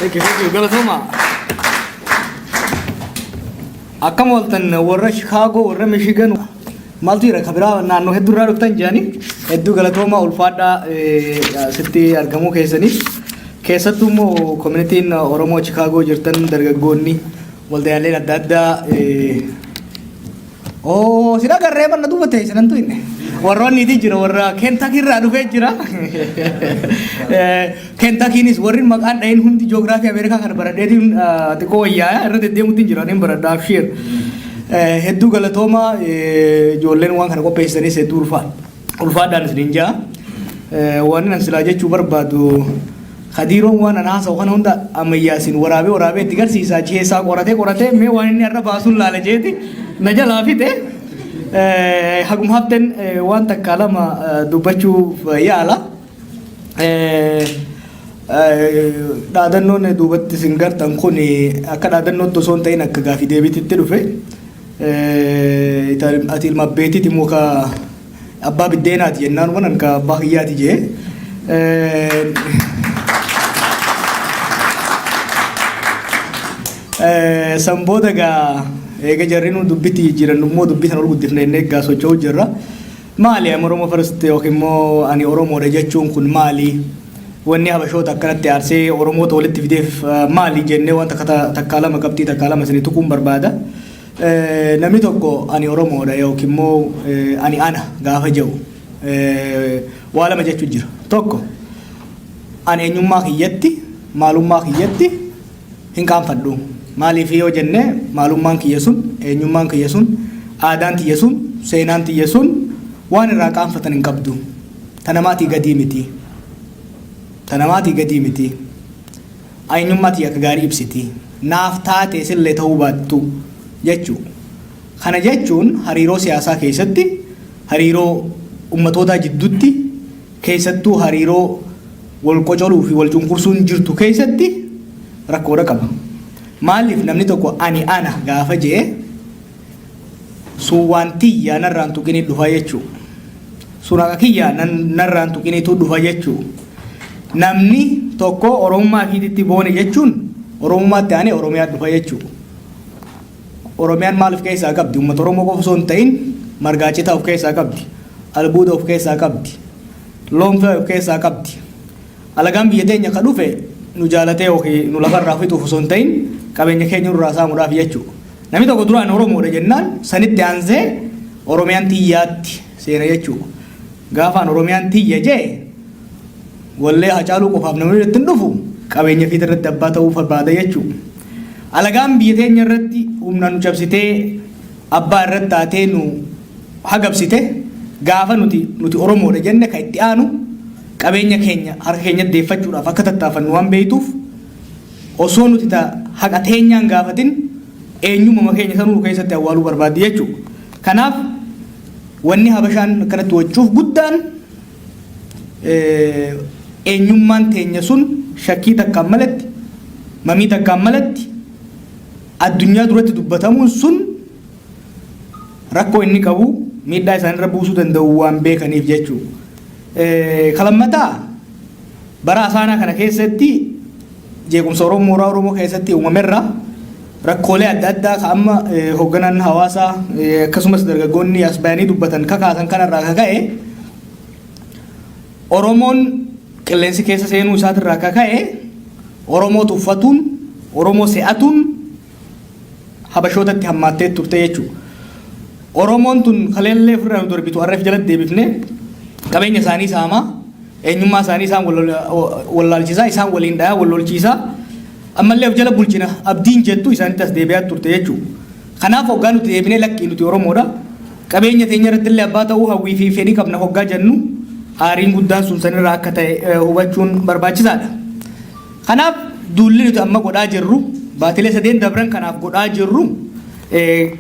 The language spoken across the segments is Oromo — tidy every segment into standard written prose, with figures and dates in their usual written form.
Thank you, thank you. Galatooma. Akkam ooltan warra Chicago, warra Michigan maaltu jira ka biraa naannoo hedduu irraa dhuftan jedhanii hedduu galatooma ulfaadhaa sitti argamuu keessanii. Keessattuu immoo communityn Oromoo Chicago jirtan dargaggoonni waldaaleen adda addaa. Oo, si dhagarree barna duuba ta'e sanantu inni. Warroonni iti jira, warra Kentucky irraa dhufee jira. Kentuckynis warri maqaan dhahin hundi ji'oogiraafii Ameerikaa kana baradheetiin xiqqoo wayyaa irra deddeemuutti jira, niin baradha abshiir. Hedduu galatooma, ijoolleen waan kana qopheessanis hedduu ulfaadhaan isiniin jaa. Waan an silaa jechuu barbaadu, Kadiiroon waan an haasa'u kana hunda ammayyaasin waraabee waraabee itti garsiisa, keessaa qoratee qoratee mee waan inni har'a baasuun laala jeeti na jalaa fixe. Haguma haften waan takkaa lama dubbachuuf yaala. Dhaadannoon duubatti isin gartan kun akka dhaadannootti osoo hin ta'in akka gaafii deebititti dhufe. Ati ilma abbeetiiti moo ka abbaa biddeenaati jennaan waan ka abbaa kiyyaati jee. San booda gaa eega jarri nu dubbitti jijjiiran immoo dubbii sana ol guddifne inni eeggaa socho'u jirra. Maali ani Oromoo first yookiin immoo ani Oromoodha jechuun kun maali? Wanni Habashoota akkanatti aarsee Oromoota walitti fideef maali jennee waan takka lama qabxii takka lama isinii tuquun barbaada. Namni tokko ani Oromoodha yookiin immoo ani ana gaafa jedhu waa lama jechuu jira. Tokko, ani eenyummaa kiyyatti, maalummaa kiyyatti hin qaanfadhu. Maaliif yoo jenne, maalummaan kiyya sun, eenyummaan kiyya sun, aadaan tiyya sun, seenaan tiyya sun waan irraa qaanfatan hin qabdu. Ta namaatii gadii miti. Ta namaatii gadii miti. Eenyummaa tiyya akka gaarii ibsiti. Naaf taate sillee ta'uu baattu jechuu. Kana jechuun hariiroo siyaasaa keessatti, hariiroo ummatootaa jidduutti, keessattuu hariiroo wal qocoluu fi wal cunqursuun jirtu keessatti rakkoodha qaba. Maaliif namni tokko ani ana gaafa jee sun waan tiyyaa narraan tuqinii dhufa jechuu. Sun haqa kiyyaa narraan tuqiniitu dhufa jechuu. Namni tokko Oromummaa fiititti boone jechuun Oromummaatti aanee Oromiyaa dhufa jechuu. Oromiyaan maal of keessaa qabdi? Uummata Oromoo qofa osoo hin ta'in margaa citaa of keessaa qabdi. Albuuda of keessaa qabdi. Loon fe'aa of keessaa qabdi. Alagaan biyya teenya ka dhufe nu jaalatee yookiin nu lafarraa fixuuf osoo hin ta'in qabeenya keenya nurraa saamuudhaaf jechuudha. Namni tokko duraan Oromoodha jennaan sanitti aansee Oromiyaan tiyyaatti seena jechuudha. Gaafaan Oromiyaan tiyya jee wallee Hacaaluu qofaaf namni irratti hin dhufu, qabeenya fiita irratti abbaa ta'uu barbaada jechuudha. Alagaan biyya teenya irratti humna nu cabsitee abbaa irratti taatee nu hagabsite, gaafa nuti Oromoodha jenne kan itti aanu qabeenya keenya harka keenyatti deeffachuudhaaf akka tattaafannu waan beektuuf, osoo nuti ta haqa teenyaan gaafatin eenyummaa keenya sanuu nu keessatti awwaaluu barbaaddi jechuudha. Kanaaf wanni Habashaan akkanatti wacuuf guddaan eenyummaan teenya sun shakkii takkaan malatti, mamii takkaan malatti addunyaa duratti dubbatamuun sun rakkoo inni qabu, miidhaa isaanirra buusuu danda'u waan beekaniif jechuudha. Kalammataa bara asaanaa kana keessatti jeequmsa Oromoo mooraa Oromoo keessatti uumamerra rakkoolee adda addaa ka amma hoogganaan hawaasaa akkasumas dargaggoonni as bayanii dubbatan kakaasan kanarraa kaka'e, Oromoon qilleensi keessa seenuu isaatirraa kaka'e, Oromoo tuffatuun, Oromoo se'atuun Habashootatti hammaattee turte jechuudha. Oromoon tun kaleellee ofirraa nu darbitu har'a jalatti deebifne qabeenya isaanii saamaa, eenyummaa isaanii isaan wallaalchisaa, isaan waliin dhayaa, wal lolchiisaa, ammallee of jala bulchina abdiin jettu isaanitti as deebi'aa turte jechuudha. Kanaaf hoggaa nuti deebinee lakkii nuti Oromoodha, qabeenya teenya irratti illee abbaa ta'uu hawwii fi fedhii qabna hoggaa jennu, aariin guddaan sun sanirraa akka ta'e hubachuun barbaachisaadha. Kanaaf duulli nuti amma godhaa jirru, baatilee sadeen dabran kanaaf godhaa jirru,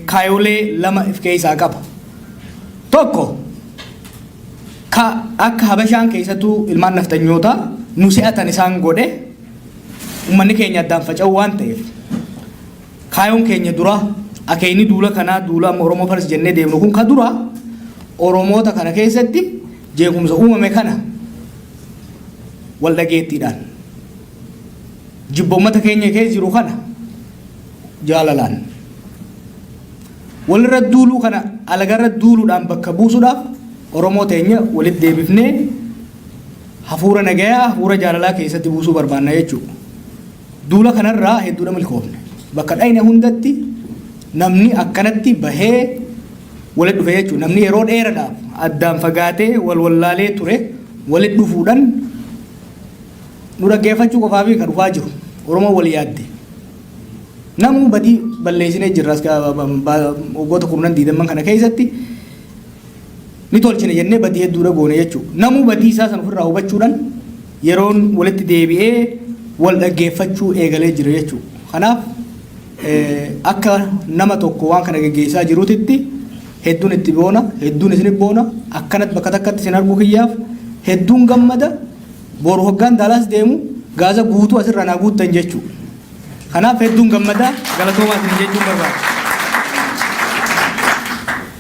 kaayolee lama of keessaa qaba. Tokko, ka akka Habashaan keessattuu ilmaan nafxanyootaa nu se'atan isaan godhe uummanni keenya addaan faca'uu waan ta'eef, kaayoon keenya dura, akeekni duula kanaa, duula amma Oromoo First jennee deemnu kun ka dura, Oromoota kana keessatti jeequmsa uumame kana wal dhageettiidhaan, Jibba uummata keenya keessa jiru kana jaalalaan walirra duuluu kana alagarra duuluudhaan bakka buusuudhaaf, Oromoo teenya walitti deebifnee hafuura nagayaa, hafuura jaalalaa keessatti buusuu barbaanna jechuudha. Duula kanarraa hedduudha milkoofne. Bakka dhayne hundatti namni akkanatti bahee walitti dhufe jechuudha. Namni yeroo dheeraadhaaf addaan fagaatee wal wallaalee ture walitti dhufuudhaan nu dhaggeeffachuu qofaa fi kan dhufaa jiru. Oromoo wal yaadde. Namuu badii balleessinee jirra waggoota 10, 20n kana keessatti ni tolchine jennee badii hedduudha goone jechuudha. Namuu badii isaa san ofirraa hubachuudhaan yeroon walitti deebi'ee wal dhaggeeffachuu eegalee jira jechuudha. Kanaaf akka nama tokko waan kana geggeessaa jiruutitti hedduun itti boona, hedduun isin boona, akkanatti bakka takkatti isin arguu kiyyaaf hedduun gammada. Boru hoggaan Daalaas deemu gaaza guutuu asirraa naa guuttan jechuudha. Kanaaf hedduun gammada, galatoomaa isin jechuun barbaada.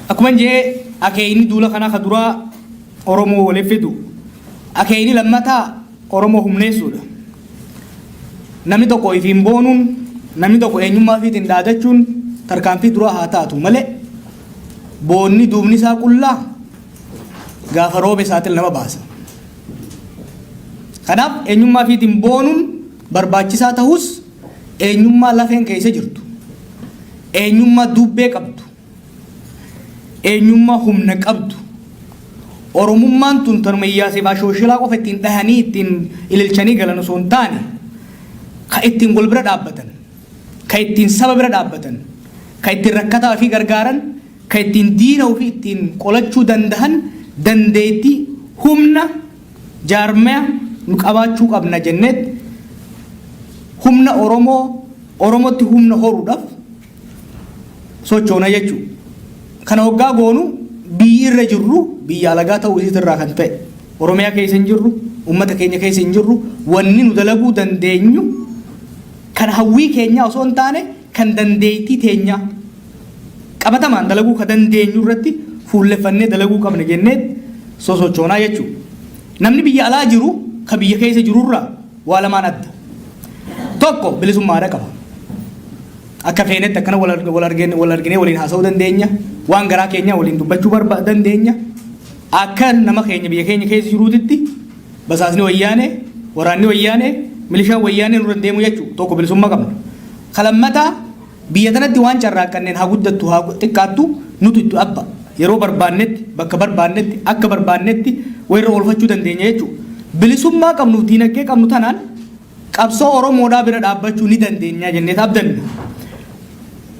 Akkuma jee, akeekni duula kanaa ka duraa Oromoo waliif fidu. Akeekni lammataa Oromoo humneessuudha. Namni tokko ifiin boonuun, namni tokko eenyummaa ofiitiin dhaadachuun tarkaanfii duraa haa taatu malee, boonni duubni isaa qullaa gaafa roobe saaxil nama baasa. Kanaaf eenyummaa ofiitiin boonuun barbaachisaa ta'us, eenyummaa lafeen keessa jirtu, eenyummaa dubbee qabdu, eenyummaa humna qabdu, Oromummaan tun tanuma Iyyaasee fi Ashooshilaa qofa ittiin dhahanii ittiin ililchanii galan osoo hin taane, ka ittiin wal bira dhaabbatan, ka ittiin saba bira dhaabbatan, ka ittiin rakkataa ofii gargaaran, ka ittiin diina ofii ittiin qolachuu dandahan dandeettii, humna, jaarmaya nu qabaachuu qabna jenneet humna Oromoo, Oromootti humna horuudhaaf sochoona jechuudha. Kana hoggaa goonu biyyi irra jirru biyya alagaa ta'uu isiitirraa kan ta'e, Oromiyaa keessa hin jirru, uummata keenya keessa hin jirru, wanni nu dalaguu dandeenyu kan hawwii keenyaa osoo hin taane kan dandeettii teenyaa qabatamaan dalaguu ka dandeenyu irratti fuulleffannee dalaguu qabna jennee sosochoonaa jechuudha. Namni biyya alaa jiru ka biyya keessa jirurraa waa lamaan adda. Tokko, bilisummaadha qaba. Akka feenetti akkana wal arginee waliin haasa'uu dandeenya. Waan garaa keenyaa waliin dubbachuu dandeenya. Akka nama keenya biyya keenya keessa jiruutitti basaasni Wayyaanee, waraanni Wayyaanee, milishaan Wayyaanee nurra hin deemu jechuudha. Tokko, bilisummaa qabna. Kalammataa, biyya tanatti waan carraaqqanneen haa guddattu haa xiqqaattu nutu itti abba. Yeroo barbaannetti, bakka barbaannetti, akka barbaannetti wayirra oolfachuu dandeenya jechuudha. Bilisummaa qabnuuf diinagdee qabnu tanaan qabsoo Oromoodhaa bira dhaabbachuu ni dandeenya jennee abdanna.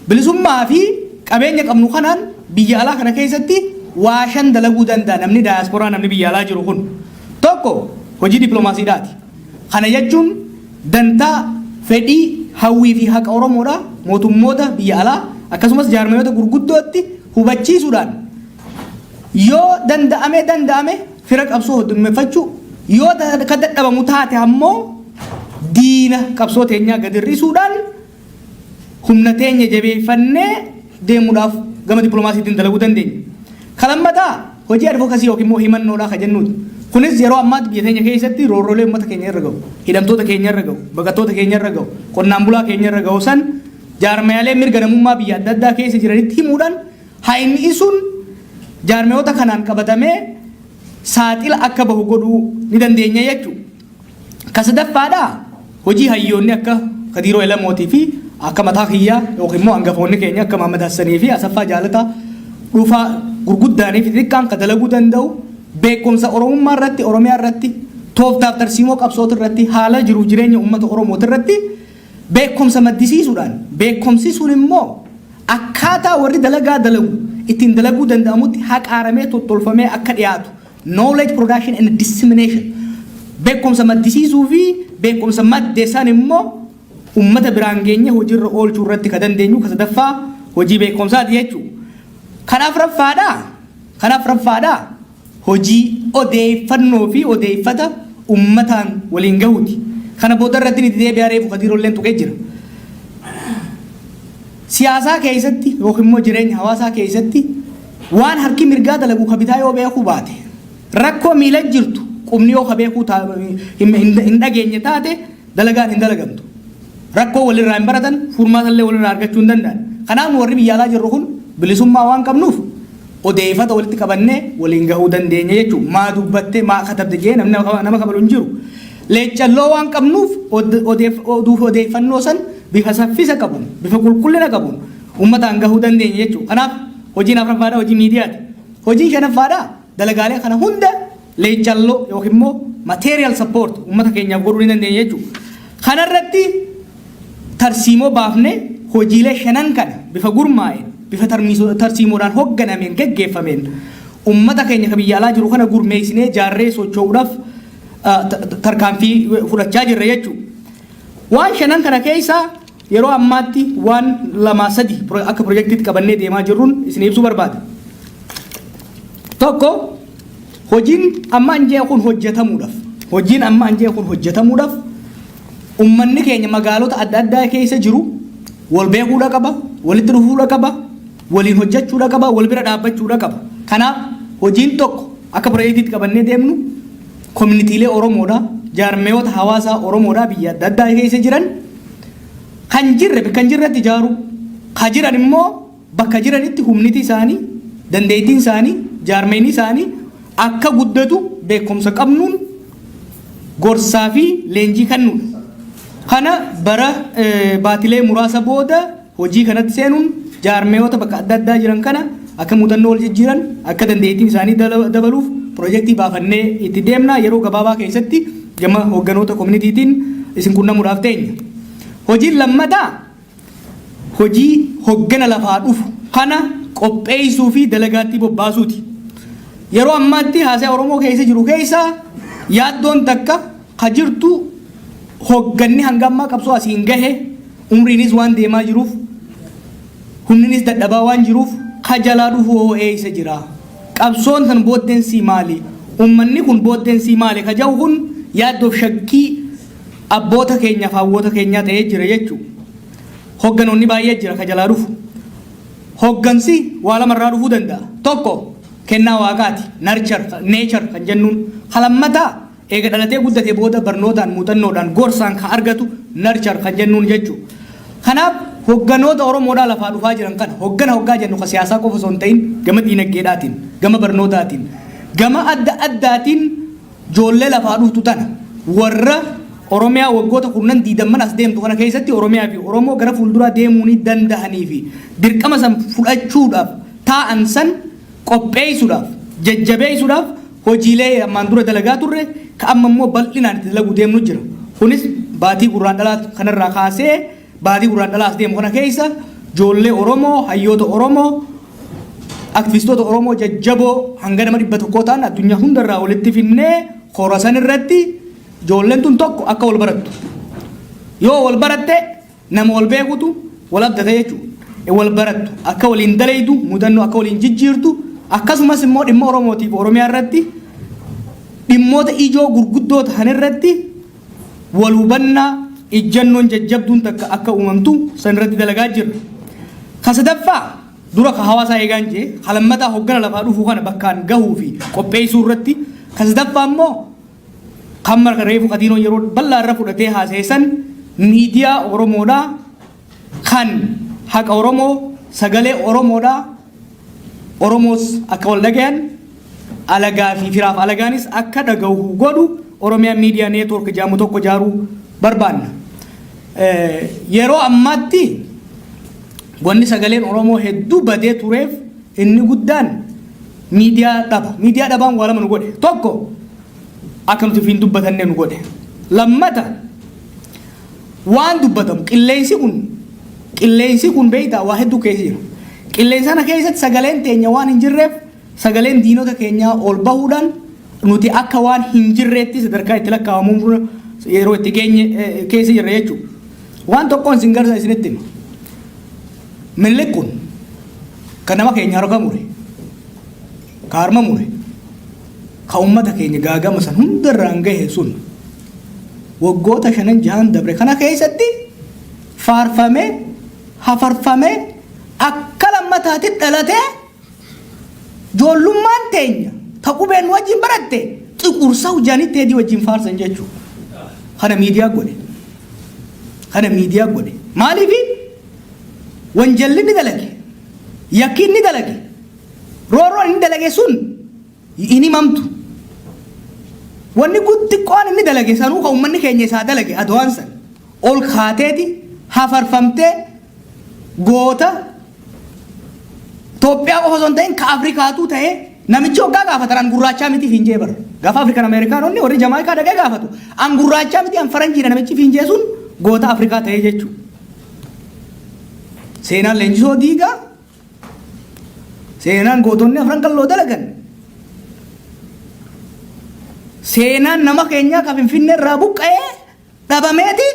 Bilisummaa fi qabeenya qabnu kanaan biyya alaa kana keessatti waa shan dalaguu danda'a namni daayasporaa, namni biyya alaa jiru kun. Tokko, hojii dippiloomaasiidhaati. Kana jechuun dantaa, fedhii, hawwii fi haqa Oromoodhaa mootummoota biyya alaa akkasumas jaarmayoota gurguddootti hubachiisuudhaan, yoo danda'ame danda'ame fira qabsoo hoddummeffachuu, yoo ka dadhabamu taate ammoo diina qabsoo teenyaa gad hir'isuudhaan humna teenya jabeeffannee deemuudhaaf gama dippiloomaasiitiin dalaguu dandeenya. Ka lammataa hojii advocacy yookiin immoo himannoodhaa ka jennuuti. Kunis yeroo ammaatti biyya teenya keessatti roorrolee uummata keenya irra gahu, hidhamtoota keenya irra gahu, baqattoota keenya irra gahu, qonnaan bulaa keenya irra gahu san jaarmayaalee mirga namummaa biyya adda addaa keessa jiranitti himuudhaan hayni sun jaarmayoota kanaan qabatamee saaxila akka bahu godhuu ni dandeenya jechuudha. Ka sadaffaadhaa hojii hayyoonni akka Kadiiroo Elamootii fi akka mataa kiyyaa yookiin immoo hangafoonni keenya akka Mahammad Hassanii fi Asaffaa Jaalataa dhufaa gurguddaanii fi xixiqqaan ka dalaguu danda'u beekumsa Oromummaa irratti, Oromiyaa irratti, tooftaaf tarsiimoo qabsoota irratti, haala jiruuf jireenya uummata Oromooti irratti beekumsa maddisiisuudhaan, beekumsi sun immoo akkaataa warri dalagaa dalagu ittiin dalaguu danda'amutti haqaaramee tottolfamee akka dhiyaatu, knowledge production and dissemination, beekumsa maddisiisuu fi beekumsa madde san immoo ummata biraan geenye hojiirra oolchuu irratti ka dandeenyu ka sadaffaa hojii beekumsaati jechuudha. Kan afraffaadha hojii odeeffannoo fi odeeffata ummataan waliin gahuuti. Kana booda irratti ni deebi'aa, reefu Kadiirolleen tuqee jira. Siyaasaa keessatti yookiin immoo jireenya hawaasaa keessatti waan harki mirgaa dalagu ka bitaa yoo beekuu baate, rakkoo miila jirtu qubni yoo ka beekuu hin dhageenye taate, dalagaan hin dalagamtu. Rakkoo walirraa hin baratan, furmaata illee walirraa argachuu hin danda'an. Kanaaf warri biyya alaa jirru kun bilisummaa waan qabnuuf odeeffata walitti qabannee waliin gahuu dandeenya jechuudha. Maa dubbattee, maa katabde jee namni nama kabalu hin jiru. Leeccalloo waan qabnuuf oduuf odeeffannoo san bifa saffisa qabuun, bifa qulqullina qabuun uummataan gahuu dandeenya jechuudha. Kanaaf hojiin afuraffaadha hojii miidiyaati. Hojiin shanaffaadha dalagaalee kana hunda leeccalloo yookiin immoo material support uummata keenyaaf godhuu ni dandeenya jechuudha. Kanarratti tarsiimoo baafnee hojiilee shanan kana bifa gurmaa'een, bifa tarsiimoodhaan hoogganameen geggeeffameen uummata keenya kan biyya alaa jiru kana gurmeessinee jaarree socho'uudhaaf tarkaanfii fudhachaa jirra jechuudha. Waan shanan kana keessaa yeroo ammaatti waan lama sadi akka pirojektiitti qabannee deemaa jirruun isin ibsuu barbaada. Tokko, hojiin amma anjee kun hojjetamuudhaaf ummanni keenya magaalota adda addaa keessa jiru wal beekuudha qaba, walitti dhufuudha qaba, waliin hojjechuudha qaba, wal bira dhaabbachuudha qaba. Kanaaf hojiin tokko akka pirojektiitti qabannee deemnu koominiitiilee Oromoodha, jaarmeewota hawaasaa Oromoodha biyya adda addaa keessa jiran kan jirre bakka hin jirretti ijaaru, ka jiran immoo bakka jiranitti humniti isaanii, dandeettiin isaanii, jaarmeenii isaanii akka guddatu beekumsa qabnuun gorsaa fi leenjii kennuudha. Kana bara baatilee muraasa booda hojii kanatti seenuun jaarmeewota bakka adda addaa jiran kana akka muuxannoo wal jijjiiran, akka dandeettiin isaanii dabaluuf pirojektii baafannee itti deemna. Yeroo gabaabaa keessatti gama hoogganoota koominiitiitiin isin qunnamuudhaaf teenya. Hojiin lammataa hojii hoggana lafaa dhufu kana qopheessuu fi dalagaatti bobbaasuuti. Yeroo ammaatti haasaa Oromoo keessa jiru keessa yaaddoon takka ka jirtu, hogganni hanga ammaa qabsoo asiin gahe umriinis waan deemaa jiruuf, humninis dadhabaa waan jiruuf, ka jalaa dhufu hoo eessa jira? Qabsoon san booddeensi maali? Uummanni kun booddeensi maali? Ka jedhu kun yaaddoof shakkii abboota keenyaaf hawwoota keenyaa ta'ee jira jechuudha. Hogganoonni baay'ee jira ka jalaa dhufu. Hoggansi waa lamarraa dhufuu danda'a. Tokko kennaa waaqaati. Nurture, nature kan jennuun. Lammataa eega dhalatee guddatee booda barnootaan, muuxannoodhaan, gorsaan kan argatu nurture kan jennuun jechuudha. Kanaaf hogganoota Oromoodhaa lafaa dhufaa jiran kana, hoggana hoggaa jennu ka siyaasaa qofa osoo hin ta'in, gama diinagdeedhaatiin, gama barnootaatiin, gama adda addaatiin ijoollee lafaa dhuftu tana, warra Oromiyaa waggoota kurnan diidamman as deemtu kana keessatti Oromiyaa fi Oromoo gara fuulduraa deemuu ni danda'anii fi dirqama san fudhachuudhaaf taa'an san qopheessuudhaaf, jajjabeessuudhaaf hojiilee ammaan dura dalagaa turre ka amma immoo bal'inaan itti dalaguu deemnu jira. Kunis baatii gurraan dhalaa kanarraa kaasee baatii gurraan dhalaa as deemu kana keessa ijoollee Oromoo, hayyoota Oromoo, aktivistoota Oromoo jajjaboo hanga nama 100 ta'an addunyaa hundarraa walitti finnee kora san irratti ijoolleen tun tokko akka wal barattu. Yoo wal baratte nama wal beekutu wal abdata jechuudha. Wal barattu, akka waliin dalaydu, muuxannoo akka waliin jijjiirtu, akkasumas immoo dhimma Oromootiif Oromiyaa irratti dhimmoota ijoo gurguddoo ta'an irratti wal hubannaa ijjannoon jajjabduun takka akka uumamtu san irratti dalagaa jirra. Ka sadaffaa dura ka hawaasaa eegaan jee, ka lammataa hoggana lafaa dhufuu kana bakkaan gahuu fi qopheessuu irratti, ka sadaffaa immoo kan marka reefu Qadiinoo yeroo bal'aa irra fudhatee haasa'e miidiyaa Oromoodhaa kan haqa Oromoo, sagalee Oromoodhaa, Oromoos akka wal dhagayan, alagaa fi firaaf alagaanis akka dhagahu godhu Oromiyaa Miidiyaa Network jedhamu tokko ijaaruu barbaanna. Yeroo ammaatti wanni sagaleen Oromoo hedduu badee tureef inni guddaan miidiyaa dhaba. Miidiyaa dhabaan waa lama nu godhe. Tokko, akka nuti ofiin dubbatanne nu godhe. Lammata, waan dubbatamu qilleensi kun beektaa waa hedduu keessa jira. Qilleensa kana keessatti sagaleen teenya waan hin jirreef sagaleen diinota keenyaa ol bahuudhaan nuti akka waan hin jirreetti sadarkaa itti lakkaa'amuun yeroo itti geenye keessa jirra jechuudha. Waan tokkoon isin garsa isinitti hima. Minilik kun kan nama keenya harka mure, ka harma mure, ka uummata keenya gaagama san hundarraan gahe sun waggoota shanan jahan dabre kana keessatti faarfamee, hafarfamee, akka lammataatti dhalatee ijoollummaan teenya ta qubeen wajjin baratte xiqursa hojjaanii teedii wajjin faarsan jechuudha. Kana miidiyaa godhe. Kana miidiyaa godhe. Maaliifi wanjalli inni dalage, yakki inni dalage, roorroon inni dalage sun hin himamtu. Wanni xiqqoon inni dalage sanuu kan uummanni keenya isaa dalage Adwaan san ol kaateeti hafarfamtee goota Itoophiyaa qofa osoo hin ta'in ka Afrikaatuu ta'ee namichi hoggaa gaafatan an gurraachaa miti fiinjee bara. Gaafa Afrikan Ameerikaanonni warri Jamaayikaa dhaqee gaafatu an gurraachaa miti, an faranjiidha, namichi fiinjee sun goota Afrikaa ta'ee jechuudha. Seenaan Leenjisoo Diigaa, seenaan gootonni Afran Qalloo dalagan, seenaan nama keenyaa ka Finfinnee irraa buqqa'ee dhabameeti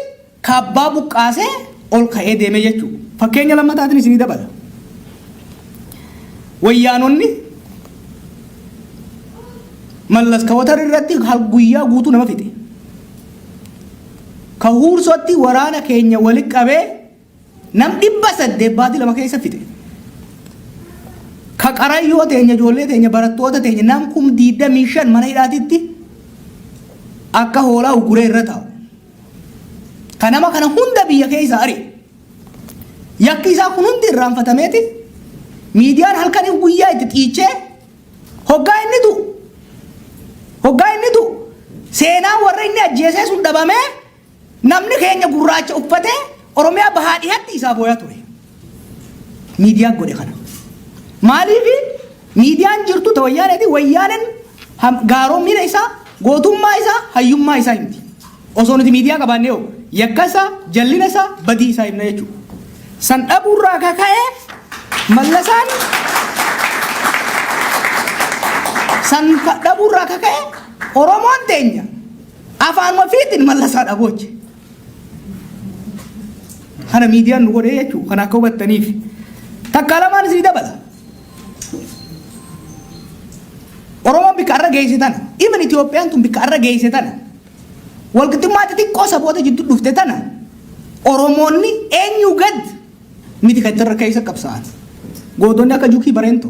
kaabbaa buqqaasee ol ka'ee deeme jechuudha. Fakkeenya lammataatiin isinii dabala. Wayyaanonni Mallas Kawatar irratti guyyaa guutuu nama fixe. Ka Huursootti waraana keenya walitti qabee nam 800 baatii 2 keessa fixe. Ka Qarayyoo teenya, ijoollee teenya, barattoota teenya nam 25,000 mana hidhaatitti akka hoolaa ugguree irra taa'u. Ka nama kana hunda biyya keessa ari'e. Yakki isaa kun hundi irraanfatameeti miidiyaan halkanii guyyaa itti xiichee hoggaa inni du'u seenaan warra inni ajjeesee sun dhabamee namni keenya gurraacha uffatee Oromiyaa bahaa dhihatti isaa booyaa ture. Miidiyaan godhe kana. Maaliif miidiyaan jirtu ta Wayyaaneeti? Wayyaaneen gaaromina isaa, gootummaa isaa, hayyummaa isaa himti. Osoo nuti miidiyaa qabaannee hoo yakka isaa, jallina isaa, badii isaa himna jechuudha. San dhabuurraa kaka'ee Mallasaan san dhabuurraa kaka'ee Oromoon teenya afaanuma fiitiin Mallasaa dhabooche. Kana miidiyaan nu godhee jechuudha. Kana akka hubattaniif. Takka lamaan isinii dabala. Oromoon bikka arra geesse tana, even Itoophiyaan tun bikka arra geesse tana, walqixxummaa xixiqqoo saboota jidduu dhufte tana Oromoonni eenyu gad miti kan irra keessa qabsaa'an. Gootonni akka Jukii Bareento,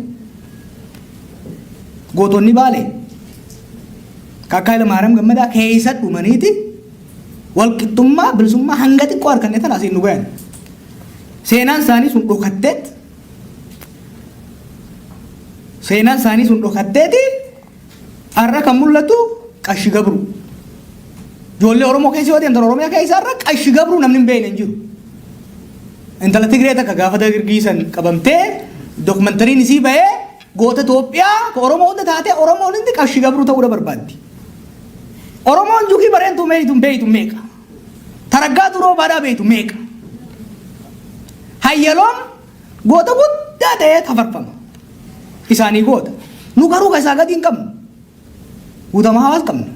gootonni Baalee, akka Hayilamaariyaam Gammadaa keessa dhumaniiti walqixxummaa bilisummaa hanga xiqqoo harkanne tana asiin nu gayan. Seenaan isaanii sun dhokatteet seenaan isaanii sun dhokatteeti har'a kan mul'atu Qashi Gabruu. Ijoollee Oromoo keessa yoo deemtan, Oromiyaa keessa har'a Qashi Gabruu namni hin beekne hin jiru. Intala Tigree takka gaafa dargiisan qabamtee dokumentariin isii bahee goota Itoophiyaa ka Oromoo hunda taatee Oromoon hundi Qashi Gabruu ta'uu barbaaddi. Oromoon Jukii Bareentuu beeytu beeytu meeqa? Taraggaa Duroo Baadhaa beeytu meeqa? Hayyaloon goota guddaa ta'ee tafarfama. Isaanii goota. Nu garuu ka isaa gadi hin qabnu. Guutamaa Hawaas qabna.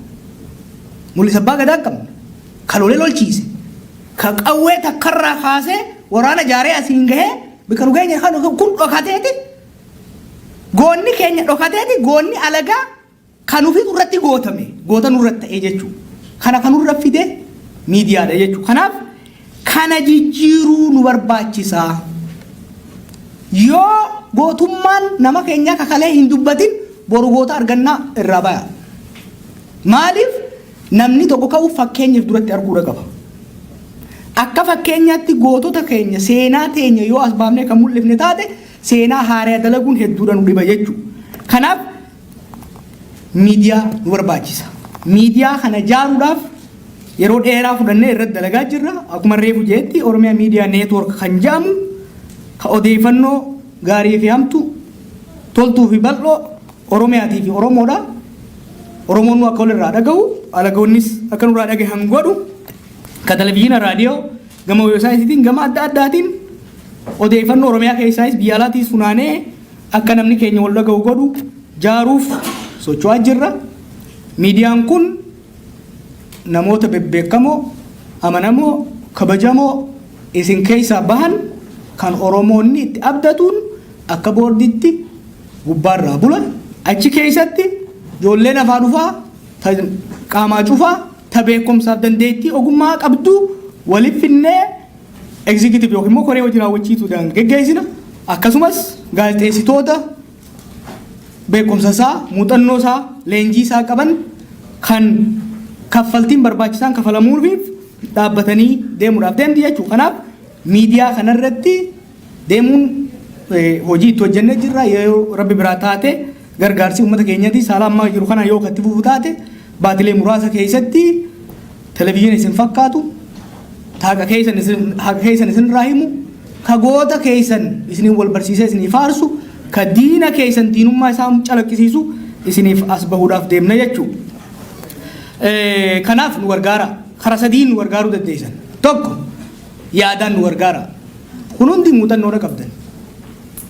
Mul'isa Abbaa Gadaa qabna. Ka lolee lolchiise. Ka qawwee takkarraa kaasee waraana jaaree asiin gahee bika nu geenye kan kun dhokateeti. Goonni keenya dhokateeti goonni alagaa kan ofiitu irratti gootame goota nurratti ta'ee jechuudha. Kana kan nurra fide miidiyaadha jechuudha. Kanaaf kana jijjiiruu nu barbaachisa. Yoo gootummaan nama keenyaa kakalee hin dubbatin boru goota argannaa irraa baya. Maaliif namni tokko ka'u fakkeenyaaf duratti arguudha qaba. Akka fakkeenyaatti gootota keenya, seenaa teenya yoo as baafnee kan mul'ifne taate seenaa haaraa dalaguun hedduudha nu dhiba jechuudha. Kanaaf miidiyaa nu barbaachisa. Miidiyaa kana ijaaruudhaaf yeroo dheeraa fudhannee irratti dalagaa jirra. Akkuma reefu jeetti Oromiyaa Miidiyaa Network kan jedhamu ka odeeffannoo gaarii fi hamtu, toltuu fi bal'oo Oromiyaatii fi Oromoodha. Oromoon nu akka walirraa dhagahu, alagoonnis akka nurraa dhagahan godhu, ka televizyiina, raadiyoo, gama weebsaayitiin, gama adda addaatiin odeeffannoo Oromiyaa keessaayis biyya alaatiis funaanee akka namni keenya wal dhagahu godhu jaaruuf socho'aa jirra. Miidiyaan kun namoota bebbeekamoo, amanamoo, kabajamoo isin keessaa bahan kan Oromoonni itti abdatuun akka boorditti gubbaarraa bula. Achi keessatti ijoolleen afaa dhufaa, ta qaamaa cufaa, ta beekumsaaf dandeettii ogummaa qabdu walitti finnee executive yookiin immoo koree hojii raawwachiisuudhaan geggeessina. Akkasumas gaazexeessitoota beekumsa isaa, muuxannoo isaa, leenjii isaa qaban kan kaffaltiin barbaachisaan kafalamuufiif dhaabbatanii deemuudhaaf deemti jechuudha. Kanaaf miidiyaa kanarratti deemuun hojii itti hojjennee jirra. Yoo Rabbi biraa taate, gargaarsi uummata keenyati saala ammaa jiru kana yoo katti fufu taate, baatilee muraasa keessatti televizyiina isin fakkaatu, haqa keessan isin haqa keessan isin irraa himu, ka goota keessan isiniin wal barsiisee isinii faarsu, ka diina keessan diinummaa isaan calaqqisiisu isiniif as bahuudhaaf deemna jechuudha. Kanaaf nu gargaara. Karaa sadiin nu gargaaruu dandeessan. Tokko, yaadaan nu gargaara. Kun hundi muuxannoodha qabdan.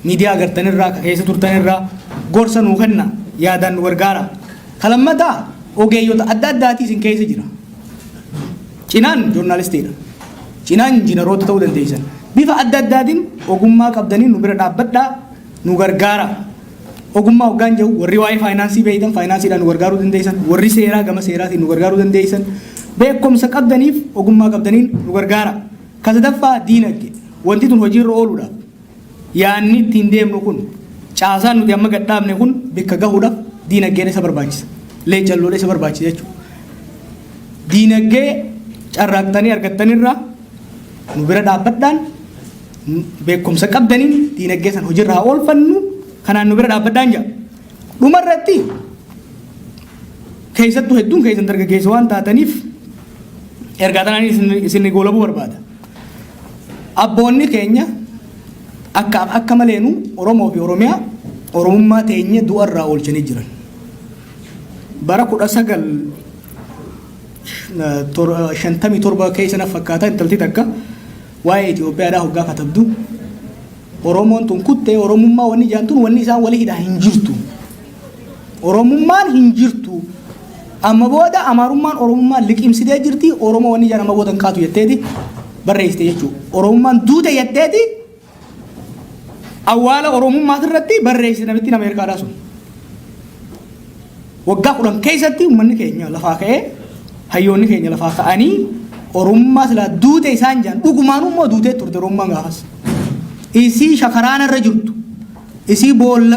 Miidiyaa agartanirraa, ka keessa turtanirraa gorsa nuu kenna, yaadaan nu gargaara. Ka lammataa, ogeeyyota adda addaatii isin keessa jira. Cinaan joornaalistiidha. Cinaan injiinaroota ta'uu dandeessan. Bifa adda addaatiin ogummaa qabdaniin nu bira dhaabbadhaa, nu gargaara. Ogummaa hoggaan jedhu, warri waa'ee faayinaansii beektan faayinaansiidhaan nu gargaaruu dandeessan, warri seeraa gama seeraatiin nu gargaaruu dandeessan, beekumsa qabdaniif ogummaa qabdaniin nu gargaara. Ka sadaffaa, diinagdee. Wanti tun hojiirra ooluudhaaf, yaanni ittiin deemnu kun, caasaan nuti amma gadhaabne kun bikka gahuudhaaf diinagdeen isa barbaachisa. Leecalloodha isa barbaachisa jechuudha. Diinagdee carraaqxanii argattanirraa nu bira dhaabbadhaan, beekumsa qabdaniin diinagdee san hojiirra haa oolfannu, kanaan nu bira dhaabbadhaan jedha. Dhumarratti, keessattuu hedduun keessan dargaggeessa waan taataniif ergaa tanaan isin goolabuu barbaada. Abboonni keenya akka maleenu Oromoo fi Oromiyaa, Oromummaa teenya du'arraa oolchanii jiran. Bara 1957 keessa na fakkaata, intalti takka waa'ee Itoophiyaadhaa hoggaa katabdu, Oromoon tun kuttee Oromummaa wanni jaantun wanni isaan walii hidhaa hin jirtu. Oromummaan hin jirtu. Amma booda Amaarummaan Oromummaa liqimsitee jirti. Oromoo wanni jaan amma booda hin kaatu jetteeti barreessite jechuudha. Oromummaan duute jetteeti awwaala Oromummaa irratti barreessite namittiin Ameerikaadhaa sun. Waggaa 10 keessatti uummanni keenya lafaa ka'ee, hayyoonni keenya lafaa ka'anii, Oromummaa silaa duute isaan jaan dhugumaan immoo duutee turte Oromummaan gaafas. Isii shakaraana irra jirtu, isii boolla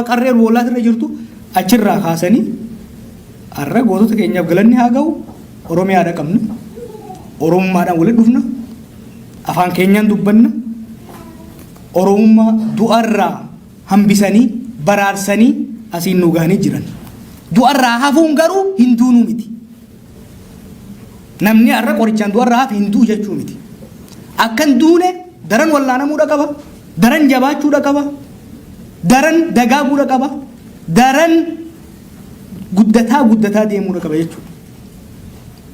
qarree boollaas irra jirtu achirraa kaasanii har'a gootota keenyaaf galanni haa ga'u, Oromiyaadha qabna. Oromummaadhaan walitti dhufna. Afaan keenyaan dubbanna. Oromummaa du'arraa hambisanii baraarsanii asiin nu gahanii jiran. Du'arraa hafuun garuu hin duunuu miti. Namni har'a qorichaan du'arraa hafe hin du'u jechuu miti. Akkan duune daran wallaanamuudha qaba, daran jabaachuudha qaba, daran dagaaguudha qaba, daran guddataa guddataa deemuudha qaba jechuudha.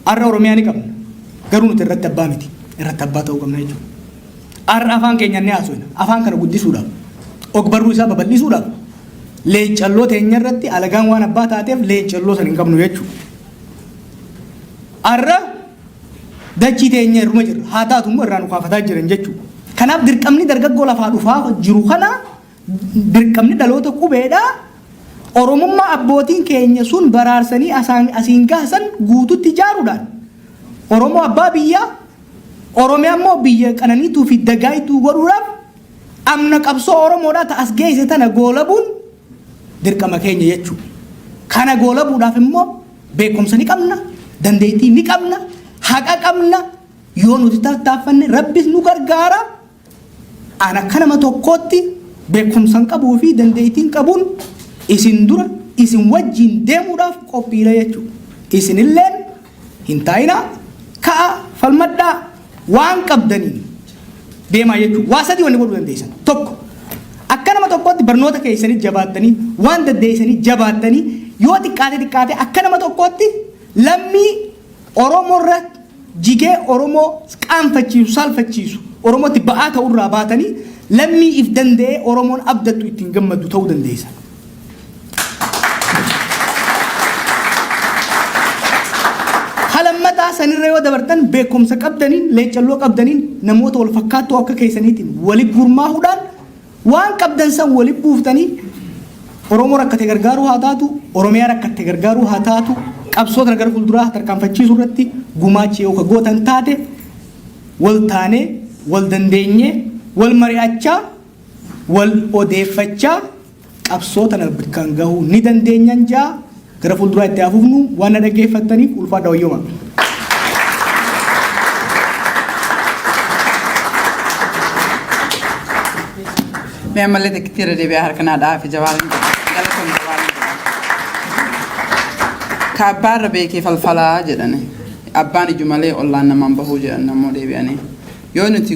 Har'a Oromiyaa ni qabna. Garuu nuti irratti abbaa miti. Irratti abbaa ta'uu qabna jechuudha. Har'a afaan keenya ni haasofna. Afaan kana guddisuudhaaf, ogbarruu isaa babal'isuudhaaf, leencalloo teenya irratti alagaan waan abbaa taateef leencalloo san hin qabnu jechuudha. Har'a dachii teenya irruma jirra. Haa taatu immoo irraa nu kaafataa jiran jechuudha. Kanaaf dirqamni dargaggoo lafaa dhufaa jiru kana, dirqamni dhaloota qubeedhaa, Oromummaa abbootiin keenya sun baraarsanii asiin gahasan guututti ijaaruudhaan Oromoo abbaa biyyaa, Oromiyaa immoo biyya qananiituu fi dagaayituu godhuudhaaf amna qabsoo Oromoodhaa ta as geesse tana goolabuun dirqama keenya jechuudha. Kana goolabuudhaaf immoo beekumsa ni qabna, dandeettii ni qabna, haqa qabna. Yoo nuti tattaaffanne Rabbis nu gargaara. An akka nama tokkootti beekumsa qabuu fi dandeettiin qabuun isin dura isin wajjin deemuudhaaf qophiidha jechuudha. Isinilleen hin taa'inaa, ka'a, falmadhaa, waan qabdaniin deemaa jechuudha. Waa sadii wanni godhuu dandeessan. Tokko, akka nama tokkootti barnoota keessanii jabaattanii, waan dandeessanii jabaattanii, yoo xiqqaate xiqqaate akka nama tokkootti lammii Oromoo irra jigee Oromoo qaanfachiisu, saalfachiisu, Oromootti ba'aa ta'urraa baatanii lammii if danda'ee Oromoon abdattu ittiin gammaddu ta'uu dandeessan. Kalammataa sanirra yoo dabartan, beekumsa qabdaniin, leecalloo qabdaniin, namoota wal fakkaattoo akka keessaniitiin wali gurmaahuudhaan waan qabdan san wali buuftanii Oromoo rakkate gargaaruu haa taatu, Oromiyaa rakkatte gargaaruu haa taatu, qabsoo kana gara fuulduraa tarkaanfachiisuu irratti gumaacha yoo ka gootan taate, wal taanee, wal dandeenyee, wal mari'achaa, wal odeeffachaa qabsoo tana bakkaan gahuu ni dandeenyan jaa. Gara fuulduraa itti hafuufnu waan na dhaggeeffattaniif ulfaadha, wayyooma. Mee ammallee takkitti irra deebi'aa harka naa dha'aa fi Jawaariin jedha. Galatoon Jawaariin jedha. Ka abbaarra beekee falfalaa jedhani. Abbaan iju malee ollaan namaan bahuu jedhan namoo deebi'anii. Yoo nuti